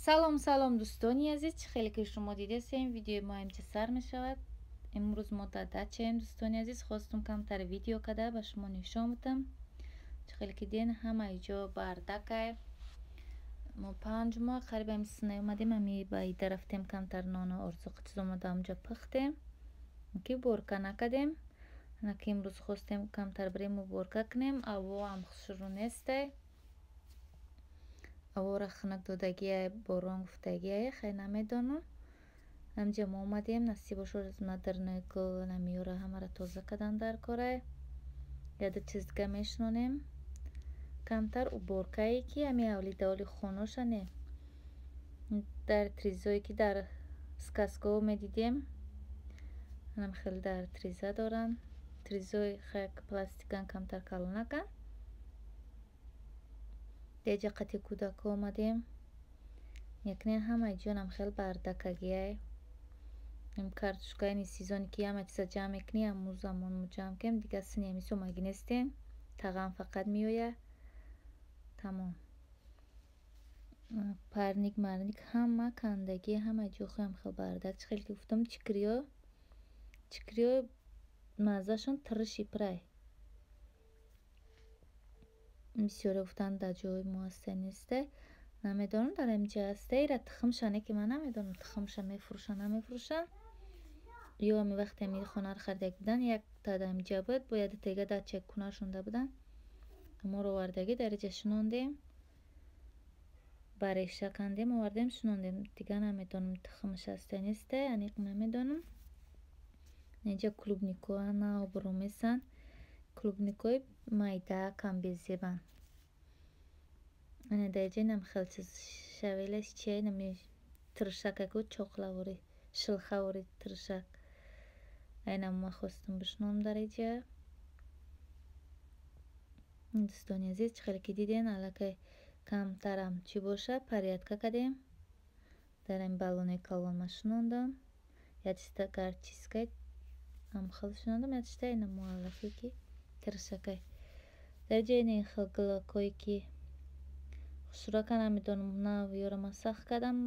Салом, салом, дӯстони азиз. Чӣ хеле ки шумо дидесем, видеои мо имҷа сар мешавад. Имрӯз мо дар дачаем, дӯстони азиз. Хостум камтар видео када ба шумо нишон бидам. Чӣ хеле ки диден, ҳамаи ҷо бардакай. Мо 5 моҳ қариб ами синай омадем, ами ба ида рафтем, камтар нону орзуқи чиз омада амҷа пухтем, ки уборка накардем. Ки имрӯз хостем камтар бирем, уборка кунем. Аво ҳам хушрӯ нестай, авора хунук додагиай, борон гуфтагиай, хай намедонам. Ҳамҷа мо омадем, насиб бошад, мадрни гул намиёра ҳамаро тоза кардан дар корай. Яда чиз дига мешинонем. Камтар уборкае ки ҳами авлидаволи хоноша не. Дар тризое ки дар сказкаҳо медидем, анам хеле дар триза доранд. Тризои хаяк пластикан, камтар калонакан. Деҷа қати кӯдакҳо омадем. Якнен ҳамаи ҷонам хел бардакагиай. Картошкаи сезоне ки ҳама чиза ҷамъ мекунӣ, ҳамун замон мо ҷамъ кунем. Дига сини ҳами сомагӣ нестем. Тағам фақат меояд. Тамом. Парник марник ҳама кандагӣ, ҳама ҷо хелам хел бардак. Чӣ хеле ки гуфтам, чикриё, чикриё маззашон тириши пирай. Бисёре гуфтанд, дар ҷои мо ҳастай, нестай. Намедонам, дар ҳаминҷа ҳастай. Ира тухмша не ки ман намедонам, тухмша мефурӯшанд, намефурӯшанд. Ё ҳами вақте ҳами хонаро харида будан, якта дар ҳаминҷа буд, бо як дутаига дачаи кунашонда буданд. Моро овардагӣ дар инҷа шинондем. Ба реша кандем, овардем, шинондем. Дига намедонам, тухмаш ҳастай, нестай, аниқ намедонам. Инҷа клубникҳо нав буромесанд. Клубникҳои майда кам безебанд. Ана дар инҷа инам хел чиз шавелаш чия, инами тиршакаку чоқлавори, шилхавори тиршак. Айнам ма хостум бишинонам дар инҷа. Дӯстони азиз, чӣ хеле ки диден, аллакай камтарам чӣ боша, порядка кардем. Дар ҳамин баллони калон ма шинондам. Як чиста горчицкай ҳам хел шинондам, як чиста ина муаллафе ки тиршакай. Дар ҷои ин хел гулакҳое ки хушрӯяка, намедонам, нав ёро ман сахт кардам,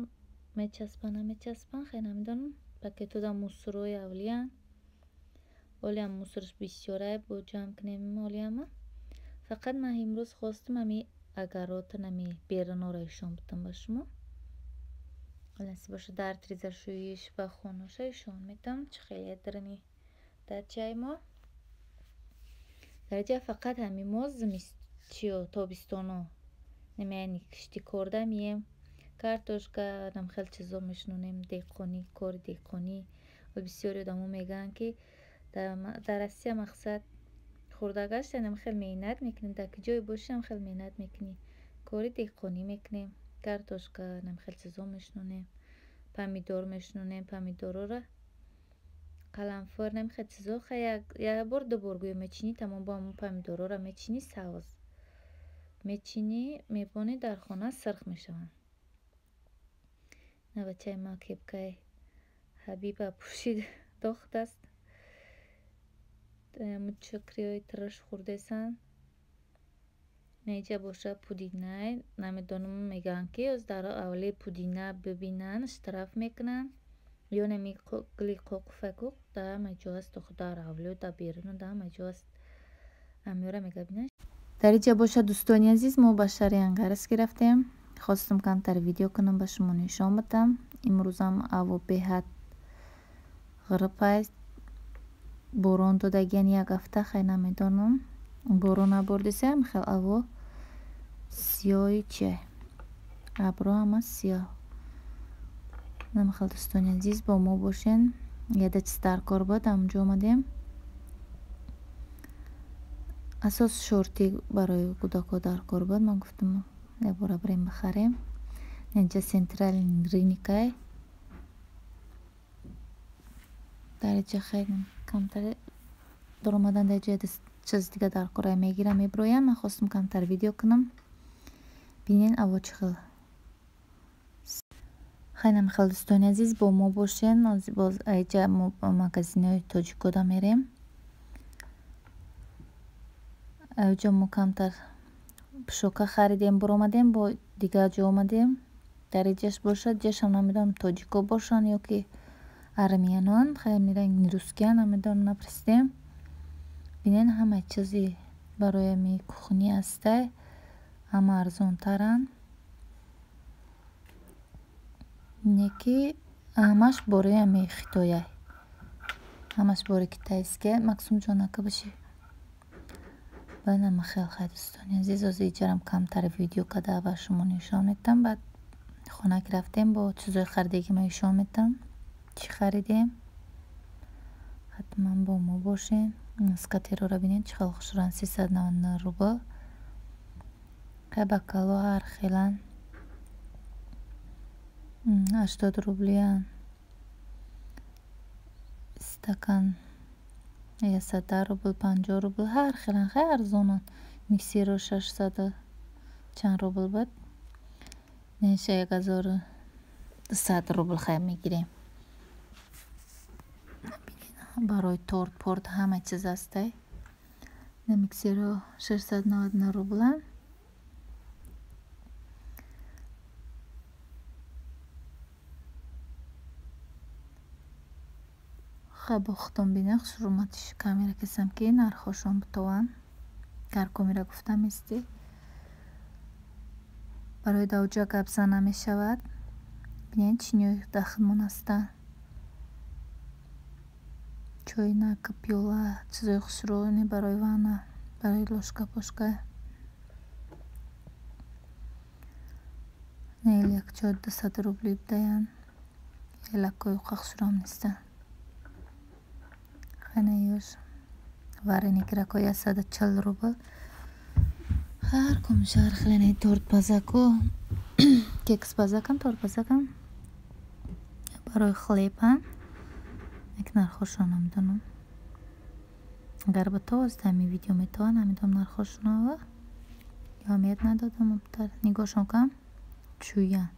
мечаспанд, намечаспанд, хай намедонам. Пакетода мусорҳои авлиянд. Олиам мусораш бисёрай, бо ҷамъ кунем олиама. Фақат ман имрӯз хостум ҳами огород, ҳами берунора ишон бидам ба шумо. Насиб бошад, дар тризашӯиш ба хоноша ишон метам, чӣ хеле дарини дачаи мо. Дар инҷа фақат ҳами мо чиё тобистоно яъне кишти корда мием, картошка нам хел чизо мешинонем, деҳқонӣ, кори деҳқонӣ. Бисёри одамо мегӯянд, ки дар Россия мақсад хурда гаштанам хел меҳнат мекунем, дар ки ҷое бошӣ ҳам хел меҳнат мекунӣ. Кори деҳқонӣ мекунем, картошка нам хел чизо мешинонем, помидор мешинонем, помидорора қаламфур нам хел чизо. Хай як бор, ду бор гӯё мечинӣ, тамом, бо ҳамон помидорора мечинӣ, савз мечинӣ, мебонӣ, дар хона сирх мешаванд. Ина бачаи ма кепкаи Ҳабиба пӯшид дохтааст. Чукриҳои тирш хӯрдесанд. Инҷа боша пудинай, намедонам, мегӯянд, ки дар аввали пудина бибинанд, штраф мекунанд. Ё нами гули қоқуфаку дар ҳама ҷо аст, дар авлиё, дар беруну дар ҳама ҷо аст. Ҳамёра мега бинанд. Дар инҷа бошад, дӯстони азиз, мо ба шаҳри Ангарск рафтем. Хостум камтар видео кунам, ба шумо нишон бидам. Имрӯзам ҳаво беҳад ғириб аст. Борон додагиян як ҳафта, хай намедонам. Борон набордисам, хел ҳаво сиёҳи чия. Абрҳо ҳама сиёҳ. Намехел, дӯстони азиз, бо мо бошен. Яда чиз дар кор буд, ҳамонҷо омадем. Асос шортик барои кӯдакҳо дар кор буд. Ман гуфтам, якбора бирем бихарем. Инҷа центральный рынокай. Дар инҷа хеле камтар даромадан, дар ҷои чиз дига дар кора мегирам, мебироям. Ман хостум камтар видео кунам. Бинен, аво чӣ хел. Хай намехел, дӯстони азиз, бо мо бошен. Боз айҷа мо ба магазинҳои тоҷикода мерем. Аҷо мо камтар пушока харидем, буромадем, бо дигар ҷо омадем. Дар иҷаш бошад, ҷашам намедонам тоҷико бошанд ё ки армянон, хайр русския намедонам, напурсидем. Бинед, ҳама чизи барои ами кухни ҳастай, ҳама арзонтаранд. Не ки ҳамаш бораи ами хитояй. Ҳамаш бори китайския. Максумҷон, ака боши. Баъд хел хай, дӯстони азиз, ҳозир иҷарам камтар видео када ба шумо нишон медиҳам. Баъд хона ки рафтем, бо чизои харидагӣ ма нишон медиҳам. Чӣ харидем? Ҳатман бо мо бошед. Скатероро бинед, чӣ хел хушрӯянд, 399 рубл. Хай, бокало ҳар хеланд. 80 рублиянд. Стакан 110 рубл, 50 рубл, ҳар хеланд, хай, арзонанд. Миксерро 600 чанд рубл буд. Неша 1200 рубл, хай, мегирем. Барои торт порт ҳама чиз ҳастай. Миксерро 699 рубланд. Хай, бо худтон бинед, хушрӯматиш камера кесам ки нархҳошон битованд. Гар камера гуфтам исти. Барои давҷа гап зан намешавад. Бинед, чиниҳои дар худмон ҳастанд. Чойнак, пиёла, чизои хушрӯ барои ванна, барои ложка-пошка. Элакчаҳо 200 рубли будаянд. Элакҳои хушрӯам нестанд. Хайнаёш вареникирако 140 рубл. Ҳар кумша ҳар хеле тортпазаку, кекспазакам, тортпазакам барои хлебам. Як нархҳошро намедонам. Агар ба то ами видео метавон, намедонам нархҳошонро ё аҳамият надодам, обтар нигоҳшон кам чӯянд.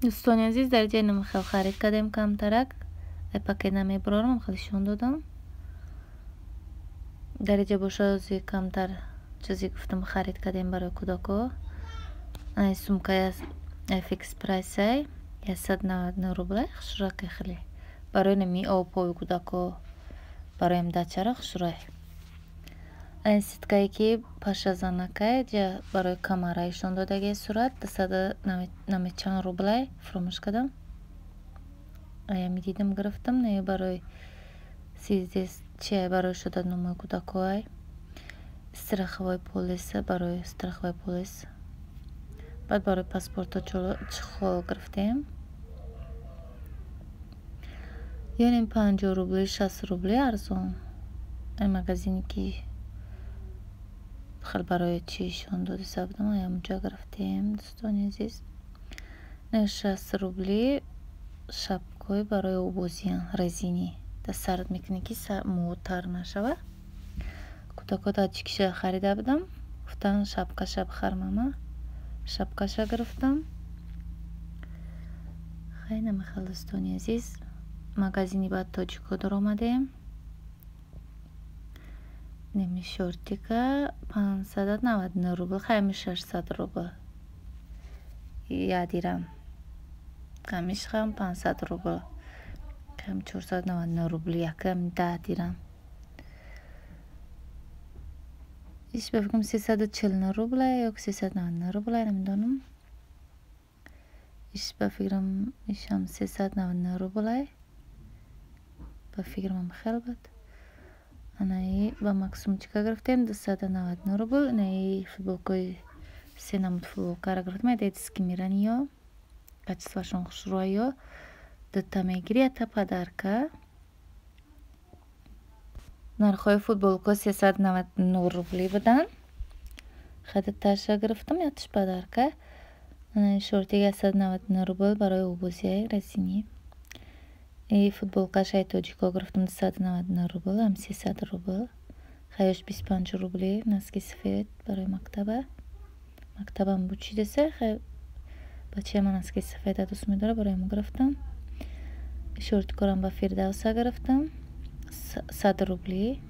Дӯстони азиз, дар ҷои хел харид кардем камтарак. Ай пакет намебарорам, хел нишон додам. Дар иҷа боша ози камтар чизе гуфтам харид кардем барои кӯдако. Ай сумкаи ай Фикс Прайсай 199 рубл, хушрӯяке хеле. Барои нами обҳои кӯдако, барои дачара хушрӯй. Ай сеткае ки пашазанакай ҷа барои камара ишон додагии сурат 290 чанд рублай, фуромӯш кардам. Аями дидам, гирифтам, не барои сиздес чи барои шудадномои кӯдакоай. Страховой полис, барои страховой полис. Баъд барои паспорто чехол гирифтем. Яъне 50 рубли, 60 рубли арзон. Ай магазине ки хел барои чӣ ишон додиса будам, аямунҷа гирифтем, дӯстони азиз. 60 рубли шапкаҳои барои обозиян резинӣ. Дар сарат мекунӣ ки мӯ тар нашавад. Кӯдако таҷикиша харида будам. Гуфтанд, шапкаша бихар, мама. Шапкаша гирифтам. Хай, намехел, дӯстони азиз. Магазини баъд тоҷико даромадем. Неми шортика 599 рубл, хайми 600 рубл. 1 дирам. Камишхам 500 рубл, кам 499 рубли, якам 10 дирам. Иш ба фикрам 349 рубла ё 399 рубла, намедонам. Иш ба фикрам ишам 399 рублай, ба фикрамам хел буд. Анаи ба Максумчика гирифтем, 299 рубл. Инаи футболкаи, се намуд футболкаро гирифтем. Детский мирани ё качествоашон хушрӯа, ё дута мегирӣ, якта подарка. Нархҳои футболка 399 рубли буданд. Хай, дуташа гирифтам, якташ подарка. Шортик 199 рубл, барои обузия резини. И футболкашаи тоҷико гирифтам, 299 рубл, ам 300 рубл. Хаёш 25 рубли. Носки сафед барои мактаба, мактабам бучидаса. Хай, бачаи ман носки сафеда дӯст медорад, барои мо гирифтам. Шортикорам ба Фирдавса гирифтам, 100 рубли.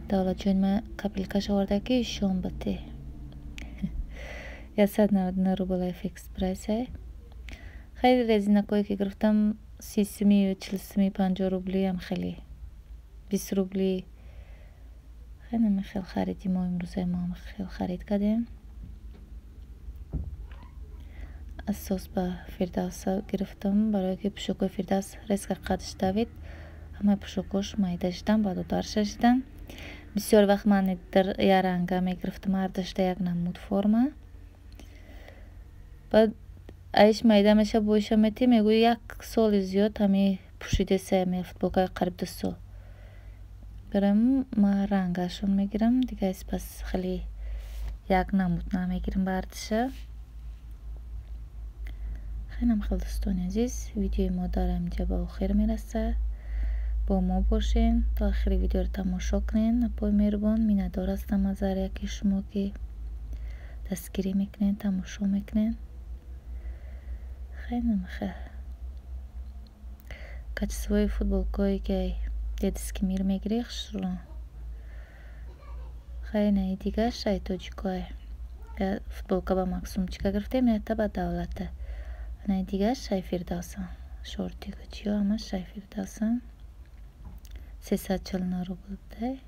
Давлатҷони ман копилкаш оварда, ки ишон бате, 199 рублай, фикс прайсай. Хеле резинакое ки гирифтам, 30 суми, 40 суми, 50 рублиам, хеле 20 рубли. Хеле хел хариди мо имрӯза, мо хел харид кардем. Асос ба Фирдавса гирифтам, барое ки пӯшокҳои Фирдавс резко қадш давид, ҳамаи пӯшокҳош майда шидан, баъдодарша шидан. Бисёр вақт ман як ранга мегирифтам, ҳардашта як намуд форма. Баъд аиш майда меша, боиша метӣ, мегӯӣ як соли зиёд ҳами пӯшидеса футболкаи, қариб 2 сол. Барои ман рангашон мегирам, дига пас хеле як намуд намегирам ба ҳардиша. Хелам хел, дӯстони азиз, видеои мо дар ҳаминҷа ба охир мерасад. Бо мо бошен, то охири видеоро тамошо кунед. Апои меҳрубон, миннатдор ҳастам аз ҳар яки шумо, ки дастгирӣ мекунед, тамошо мекунед. Хелам хел качествои футболкое ки Детский мир мегирӣ, хушрӯ. Хай, инаи дигар шай тоҷикое. Футболка ба Максумчика гирифтем, якта ба Давлата. Инаи дигар шай Фирдавсан, шортику чиё, ҳама шай Фирдавсан, 349 рубл будай.